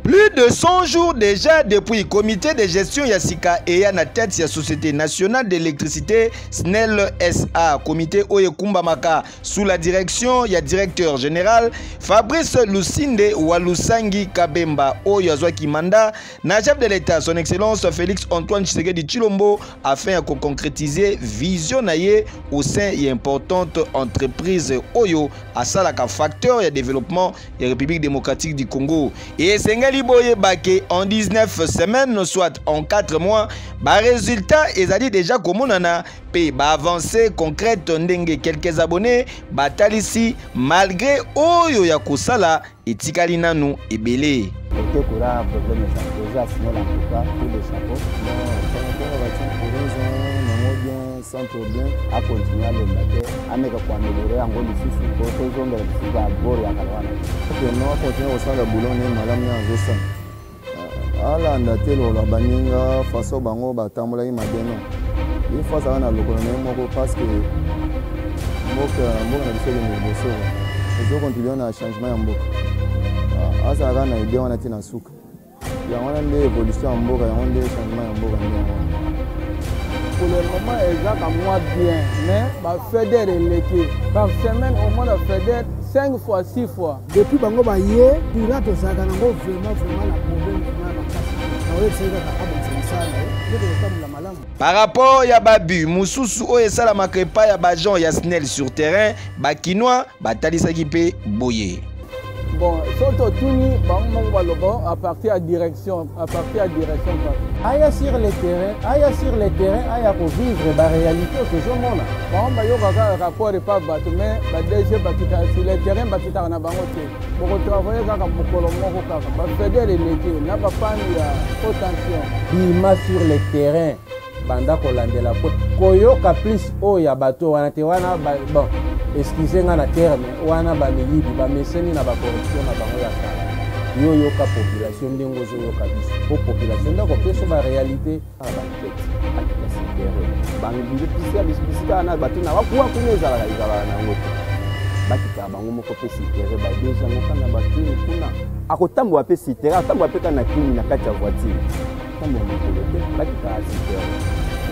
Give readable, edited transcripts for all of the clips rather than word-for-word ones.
Plus de 100 jours déjà depuis comité de gestion ya sika eya na tête ya Société nationale d'électricité SNEL SA, comité oyo ekumbamaka sous la direction ya directeur général Fabrice Lusinde Walusangi Kabemba oyo azwaki mandat na chef de l'État son excellence Félix Antoine Tshisekedi Tshilombo afin ya koconcrétiser vision na ye au sein ya importante entreprise oyo asalaka facteur ya développement ya République démocratique du Congo. Esengeli boyeba ke en 19 semaines, soit en 4 mois, ba résultats ezali déjà komonana pe ba avancées concrètes ndenge quelques abonnés batalisi malgré oyo ya kosala etikali nanu ebele. Côté courant, problème eza déjà sinon en tout cas tout le chapeau. Bon, par rapport à batie courant eza nango bien sans problème. Akontinue alemba te, ameka koameliore yango lisusu po tozongela lisusu babor ya kala wana. Ok, no akontinue kosala boulot ne malamu ne azosala. Alanda te lokola baninga façon bango batambolaki mabe non. Ye faut azala na lokolo na ye moko parce que mboka mboka na biso ekende liboso ezo contribuer na changement ya mboka. Azala kaka na idée wana ti na suka. Yango wana nde évolution ya mboka, yango nde changement ya mboka nde yango wana. Pour le moment ezaka mwa bien, mais bafeder eleki par semaine omona feder 5 fois 6 fois. Depuis bango baye courant tozalaka nango vraiment vraiment na problème vraiment makasi. Naoyebisaki kaka abongisa mosala na ye nde tokotambola malamu. Par rapport ya babu mosusu oyo esalamaka epai ya baagent ya SNEL sur terrain, bakinois batalisaki mpe boye. Bon, soki totuni bango moko baloba à partir ya direction, à partir ya direction kaka. Aya sur le terrain, aya sur le terrain, aya kovivre ba réalité oyo tozomona. Bango bayokaka rapport epa bato, mais ba DG bakitaka sur le terrain, bakitaka na bango te. Bokotravaille kaka mokolo moko kaka, bafeder eleki na bapane ya haute tension. Bima sur le terrain, banda kolandela po koyoka plus oyo ya bato wana te wana ba, bon excuse nga na terme wana bamiyibi bameseni na bacorruption na bango ya kala. Yo yoka population ndenge ozoyoka biso, po population nde akopesa ba réalité. Na bakete akita sur terrain, bisika wana bato na bakuwa kuna ezalaka ezalaka na yango te, bakitaka bango moko mpe sur terrain, badeja yango kaka na bakini kuna, akotambola mpe sur terrain, atambola mpe kaka na kini na kati ya voiture, atambola makolo te, bakitaka sur terrain.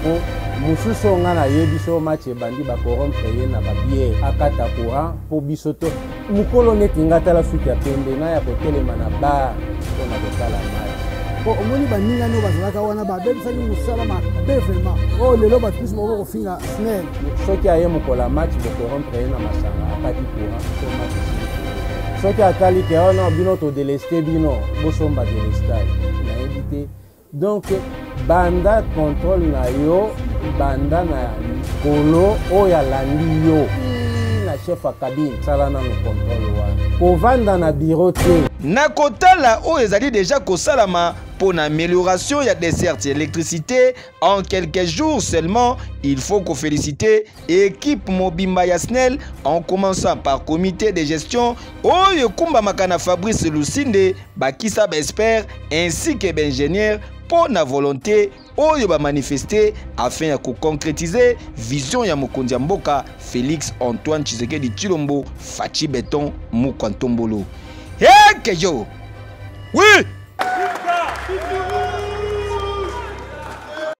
Po mosusu oyo nga nayebi so match ebandi bacorrompre ye na babiere akata courant po biso to mokolo neti nga tala suki ya pembe na ya kotelema na bar mpo na kotala match. Po omoni baninga nio bazalaka wana babebisaki mosala mabe vraiment. Oyo lelo bato biso moko kofinga SNEL. Soki aye mokolo ya match bocorrompre ye na masanga akati courant to match esili. Soki atali ke oh non bino todeleste bino bosomba delestage nayebi te. Donc banda contrôle na yo banda na likolo oyo alandi yo na chef ya cabine, sala nanu contrôle wana, kovanda na bureau te. Na kotala oyo ezali deja kosalama mpo na amélioration ya desserte ya électricité en quelques jours seulement, il faut ko féliciter équipe mobimba ya SNEL en commençant par comité de gestion oyo ekumbamaka na Fabrice Lusinde, bakisa ba expert ainsi que ba ingénieur mpo na volonté oyo ba manifester afin ya ko concrétiser vision ya mokonzi ya mboka Félix Antoine Tshisekedi Tshilombo Fatshi Beton Mukwa Ntombolo. Hey, Kejo! Oui!